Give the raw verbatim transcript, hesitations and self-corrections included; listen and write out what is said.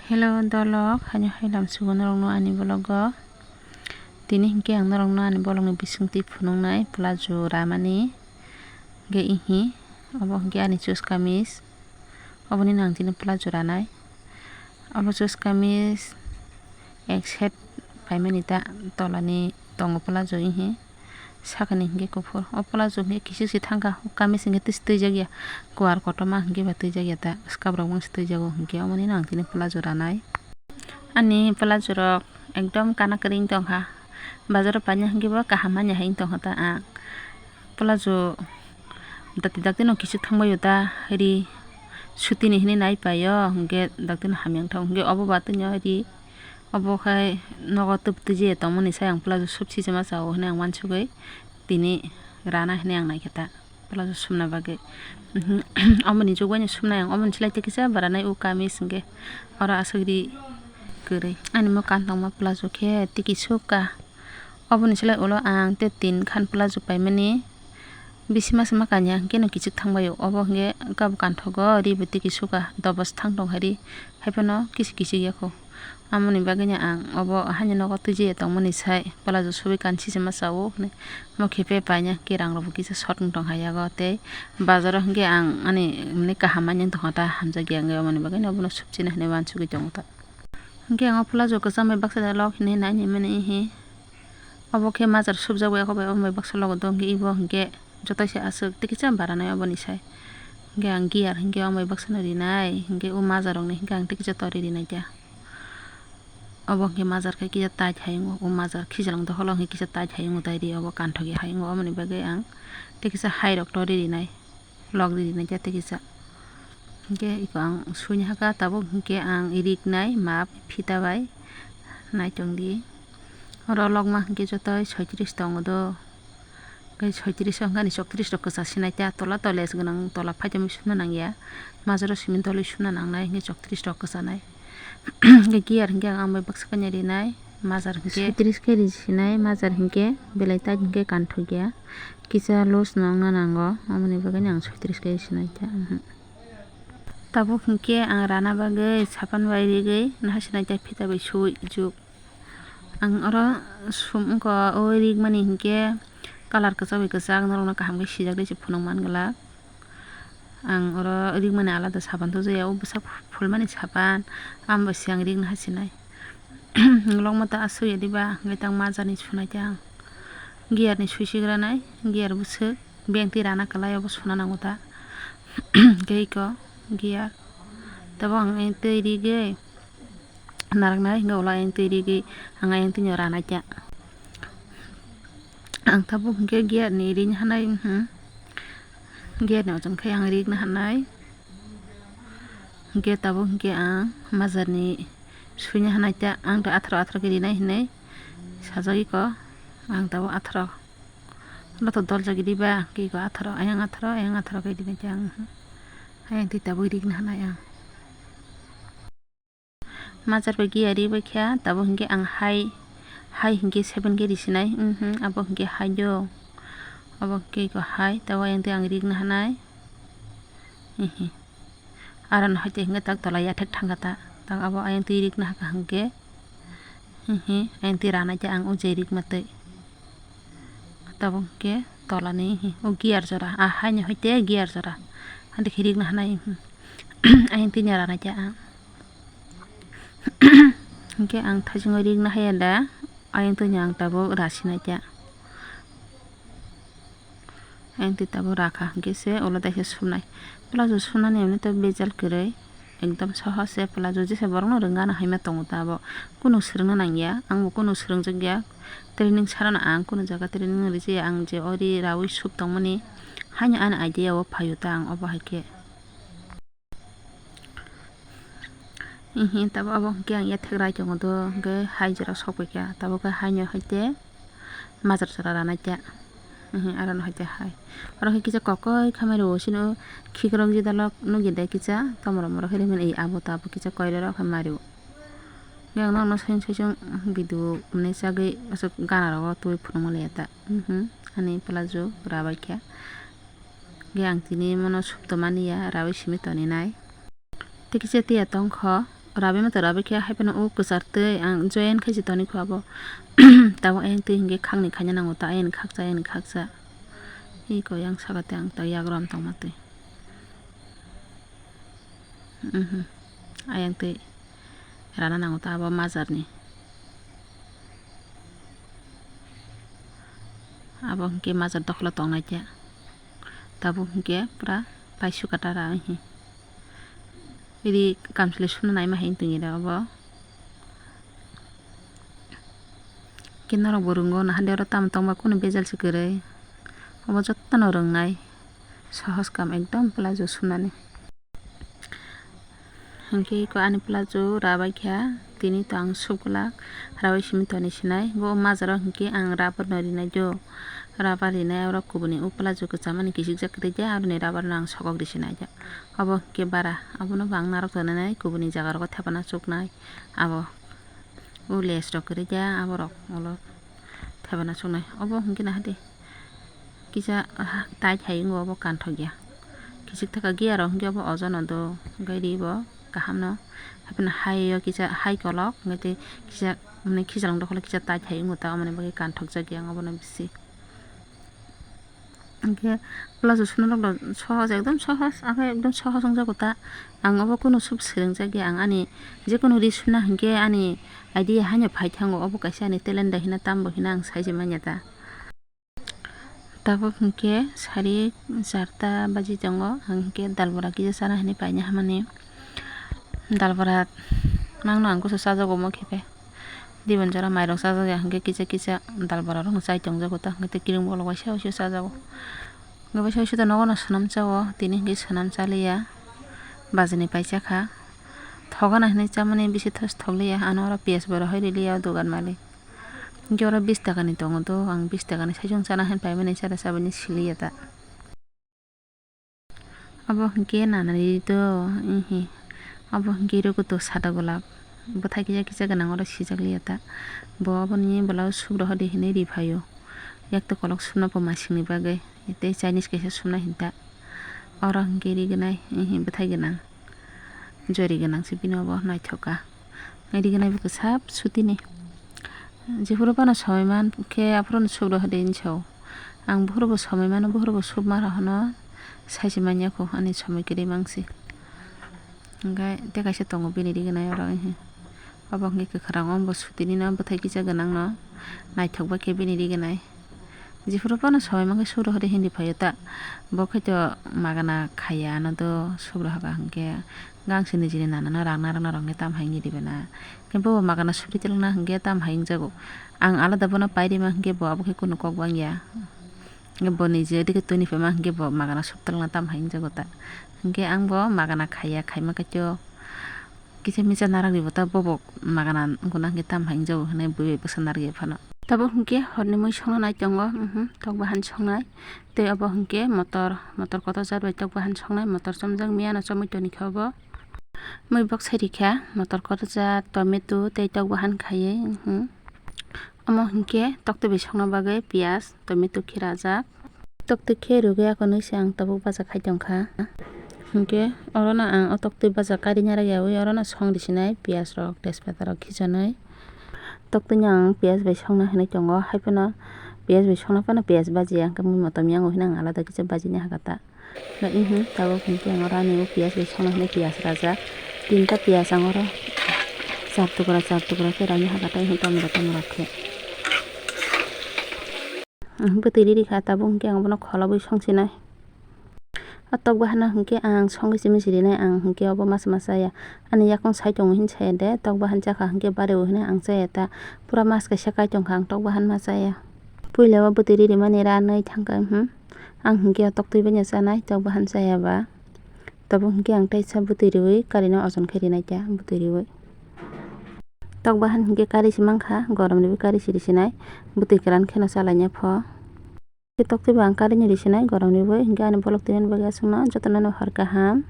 Hello dolok, haino hai lamsugo norokno ani vlog o. Tini hinkhe ang norokno ani vlog ni bisingtwi phunuknai palazzo ramani. Hinkhe ihi, obo hinkhe ani chus kamis. Oboni nang tini palazzo ranai. Obo chus kamis ek set paimani ta, tolani tongo palazzo ihi. Sakani hinkhe kuphur. O palazzo hinkhe kisik se thangkha, o kamis hinkhe twi-, twijakya. Kuar kotorma hinkhe ba twijakya ta. Swkap rok mangse twijago hinkhe, omoni no ang tini palazzo ranai. Ani palazzo rok ekdom kana kwrwi wng tongkha. Bazaro paina hinkhe bo kaham manya hai wng tongkha ta ang. Palazzo dakti dakti no kisik thangbaio ta ri. Sutini hinwi nai paio hinkhe dakti no hamya wng thango. Hinkhe obo ba twino ri. Obo khai nogo twb twijia tongmani sai ang palazzo sub sijima chao hinwi ang uansugwi tini rana hinwi ang naikha ta palazzo sumna bagwi. Omoni jugbaino sumnai ang, omoni slai tei kisa baranai o kamis hinkhe oro aswk ri kwrwi. Ani mo kan tongma palazzo khe tiki sukha. Oboni slai ulo ang tei tin khan palazzo paimani. Bisi masa ma kanya hinkhe no kisik thangbaio. Obo hinkhe kabo kanthogo ri bo tiki sukha, dobos thang tong hai ri. Haiphano kisik kisik yakho. Amoni bagwino ang obo haino nogo twijiya tongmani sai palazzo subui kan sijima chao hinwi. Mo khe phe paina hinkhe rang rokbo kisa short wng tong hai yago tei bazaro hinkhe ang ani mane kaham manya wng tongkha ta hamjakya hinkhe omoni bagwino obono subsina hinwi uansugwi tongo ta. Hinkhe ang o palazzo kwcham bai baksa da lok hinwi naini mani ihi. Obo khe majra subjak bai, obo bai baksa logo do hinkhe ibo hinkhe joto se aswk tei kisa baranai oboni sai. Hinkhe ang gear hinkhe omo bai baksa no rinai, hinkhe o majra rok ni hinkhe ang tei kisa tori rinai kha. Obo hinkhe majra khe kisa tight hai wngo, o majra khijalang doholo hinkhe kisa tight hai wngo, tai ri obo kanthok ya hai wngo, omoni bagwi ang tei kisa hai rok tori rinai. Lok ri rinai khe tei kisa. Hinkhe iko ang suina hakha, tabuk hinkhe ang rik nai map phita bai nai tong di. Oro lokma hinkhe jotoi soitris tongo do. Hinkhe soitris o hinkhe ani soktris rok kwchak sinai khe tola tola ese gwnang, tola phaitami sumna nangya. Majra simi dolwi sumna nangnai hinkhe soktris rok kwchanai. Hinkhe gear hinkhe ang bai baksa kanya rinai. Majra hinkhe soitris khe ri sinai, majra hinkhe belai tight hinkhe kanthok ya. Kisa loose no wngna nango, aboni bagwi no ang soitris khe ri sinai kha. Mhm. Tabuk hinkhe ang rana bagwi sapan bai rigwi naha sinai kha, phita bai sui juk. Ang oro sum wngkha, o rigmani hinkhe colour kwchak bai kwchak norokno kaham khe sijak ri se phunuk man glak. Ang oro rigmani alada sapan tujaya, o bwsak phulmani sapan, amo bai se ang rigna hasinai. Lokma ta aswk ya diba, hwnkhe tang majani sunai ta ang. Gear ni sui sigra nai, gear bwswk, beng twi rana kwlai, obo suna nango ta. Hwnkhe iko gear. Tabuk ang twi rigwi, naraknai hwnkhe ulo ayang twi rigwi ang ayang twino ranai kha. Ang tabuk hwnkhe gear ni ring hanai, hmm, gear ni ojon khe ang rigna hanai. Hwnkhe tabuk hwnkhe ang majani suina hanai kha, ang tei atharo atharo khe rinai hinwi sajagwi kho. Ang tabuk atharo, noto doljagwi diba, hwnkhe iko atharo, ayang atharo, ayang atharo khe rinai kha ang, hmm, ayang twi tabuk rigna hanai ang. Majra bai giya ri bai kha, tabuk hinkhe ang hai, hai hinkhe seven khe ri sinai, mhm, abo hinkhe hai do, abo hinkhe iko hai, tabuk ayang twi ang rigna hanai, hihi, aro no hai twi hinkhe tak tola yathek thangkha ta, tak abo ayang twi rigna hakha hinkhe, hihi, ayang twi ranai khe ang o je rigma twi. Tabuk khe tola ni, o gear jora, a haino hai twi gear jora. Hande khe rigna hanai, hmm. Ayang twi no ranai khe ang. Hinkhe ang thaichungo rigna haya da, ayang twi no ang tabuk rasinai khe. Ayang twi tabuk rakha, hinkhe se ulo daise sumnai. Palazzo sunani hwnwi to bejal kwrwi. Ekdom sohor se palazzo, jesa borokno rwngano haima tongo ta abo. Kunu swrwngna nangya, ang bo kunu swrwngjakya. Training sarano ang kunu jaga training rijaya, ang je ori rawi sub tongmani haino ani idea o phaio ta ang obo hai khe. Ihi, tabuk abo hwnkhe ang yathek rai tongo do, hwnkhe hai jora sok pai kha, tabuk khe haino hai tei. Majra sora ranai kha. Ehe, aro no hai khe hai. Oro khe kisa kokoi khamai rwo sino khikrok jidalok nukya de kisa tomorok morok khe rimani abo ta abo kisa koirok khe mari o. Yang nokno saichung saichung video mane chagwi aswk gana rogo twi phunukma laya ta. Mhm, ani palazzo rabai kha. Yang tini mono sub tongmani ya rabai simi toni nai. Tei kisa tiya tongkho, Rabi ma to rabi khe, hai phano o kwchar twi ang join khai se toni kho abo. Tabuk ayang twi hinkhe khakni khaina nango ta, ayang khaksa, ayang khaksa. Iko yang saka tei ang ta yagram tongma twi. Mhm. Ayang twi rana nango ta abo majar ni. Abo hinkhe majar dokholo tongnai khe. Tabuk hinkhe pura paisukha tara hinkhe. Iri kamchwlwi sumna naima hai wng tongwi rw obo. Khe norokbo rwngo, nahardi oro tamo tongba kunu bejal se kwrwi. Obo jotono rwngnai, sohos kam ekdom palazzo sumnani. Hinkhe iko ani palazzo rabai kha, tini to ang sub glak, rabai simi toni sinai. Bo majaro hinkhe ang rubber no rinai do, rubber rinai oro kubuni o palazzo kwcham ani kichikjak kwrwi khe aroni rubber no ang sokok ri sinai do. Obo hinkhe bara, obono bo ang narwk tonwi nai, kubuni jaga rogo thepana chuknai. Abo o lace rok kwrwi khe aborok ulo thepana chuknai. Obo hinkhe nahardi kisa, ah, tight hai wngo, obo kanthok ya. Kichik thaka gear rok hinkhe obo ojono do, hinkhe ri bo kaham no. Hai phano hai o kisa hai kolok, hinkhe tei kisa, mane khichwlwng dokholo kisa tight hai wngo ta, omoni bagwi kanthok jak ya ang obono bisi. Hinkhe palazzo sumna rok do sohos, ekdom sohos, ang khe ekdom sohos wng jago ta. Ang obo kunu sub swrwng jak ya, ang ani jekunu ri sumna hinkhe ani idea haino phai thango, obo kaisa ani talent da hina tambo hina ang sai se manya ta. Tabuk hinkhe sari charta baji tongo, ang hinkhe dal bora kisa chana hinwi paina hamani. Dal bora mangno ang kusu chajago omo khe bai. Dibon jora mairok chajak ya hinkhe kisa kisa dal bora rokno chai tongjago ta, hinkhe tei kiring bolok bai se chajago. Hinkhe bai se nogo no swnam chao, tini hinkhe swnam chaliya, bajini paisa kha. Thogana hinwi chamani bisi thos thokliya, ano oro piyaj bo rohorliya o dogan malik. Hinkhe oro bis takani tongo do, ang bis takani saichung chana hinwi paimani chara chabani siliya ta. Obo hinkhe nanani do, ihi. Obo hinkhe rwgwtwk sada golap. Bwthai kisa kisa gwnang oro sijakliya ta. Bo oboni blouse sub rohordi hinwi ri phaio. Yak to kolok sumna bo masingni bagwi. Tei Chinese kaisa sumna hinta. Oro hinkhe ri gwnai, ihi bwthai gwnang. Jori gwnang se bini obo naithok kha. Ri gwnai bo kwchap sutini. Jephuru phano somoi man khe aphuru no sub rohordi hinwi sao. Ang buphuru bo somoi mano, buphuru bo sub ma rohorno sai se manya kho, ani somoi kwrwi mang se. Hinkhe tei kaisa tongo bini ri gwnai oro, ihi. Obo hinkhe kwkhwrang, omo bo sutini no bwthai kisa gwnang no naithok bai khe bini ri gwnai. Jephuru phano somoi mankhe sub rohordi hinwi phaio ta. Bo khe to magana khaiya ano do sub rohorkha hinkhe. Gang se nijini nanano rang narwkna rokni tam hai wngwi ribana. Khe bo magana sub ri twlangna hinkhe tam hai wngjago. Ang alada bono pai rima hinkhe bo abo khe kunu kok bangya. Bo nije dike twi ni phaima hinkhe bo magana sub twlangna tam hai wngjago ta. Hinkhe ang bo magana khaiya, khaima khe to. Kisa misa narwk ribo ta bobo magana wngkuna hinkhe tam hai wngjago hinwi bui bai bwsa narwk ya phano. Tabuk hinkhe horni mui songna nai tongo, mhm, tok bahan songnai. Tei obo hinkhe motor, motor kotor jat bai tok bahan songnai, motor chomjak miya no chomwi toni khe obo. Mui bok sai rikha, motor kotor jat, tomato tei tok bahan khaiwi, mhm. Omo hinkhe toktwi bai songna bagwi piyaj, tomato khe rajak. Toktwi khe rwgwi akonwi se ang tabuk baja khai tongkha. Hinkhe orono ang o toktwi baja karina rwgyaui orono song risinai piyaj rok, tejpata rok khichonwi. Toktwino ang piyaj bai songna hinwi tongo, hai phano piyaj bai songna phano piyaj bajiya, hinkhe mui motom yango hinwi ang alada kisa bajina hakha ta. Ihi tabuk hinkhe ang oro ani o piyaj bai songna hinwi piyaj rajak. Tinta piyaj ang oro char tukra char tukra khe raina hakha ta, ihi tomro tomro khe. Bwtwi riri kha, tabuk hinkhe ang bono kholobwi songsinai. O tok bahano hinkhe ang songwi simi sirinai, ang hinkhe obo mas ma chaya. Ani yakung sai tongo hin saya de, tok bahan chakha hinkhe bario hinwi ang chaya ta. Pura mas kaisa kai tongkha, ang tok bahan ma chaya. Puila o bwtwi ririmani ranwi thangkha, hmm. Ang hinkhe o toktwi bai no chanai, tok bahan chaya ba. Tabuk hinkhe ang teisa bwtwi riwi karino ojon khe rinai ta, bwtwi riwi. Tok bahan hinkhe kari se mankha, gorom riwi kari se risinai, bwtwi kwran kheno chalaina pho. Khe toktwi bo ang kari ni risinai, gorom riwi, hinkhe ani bolok twi mani bagwi aswkno jotono no hor kaham.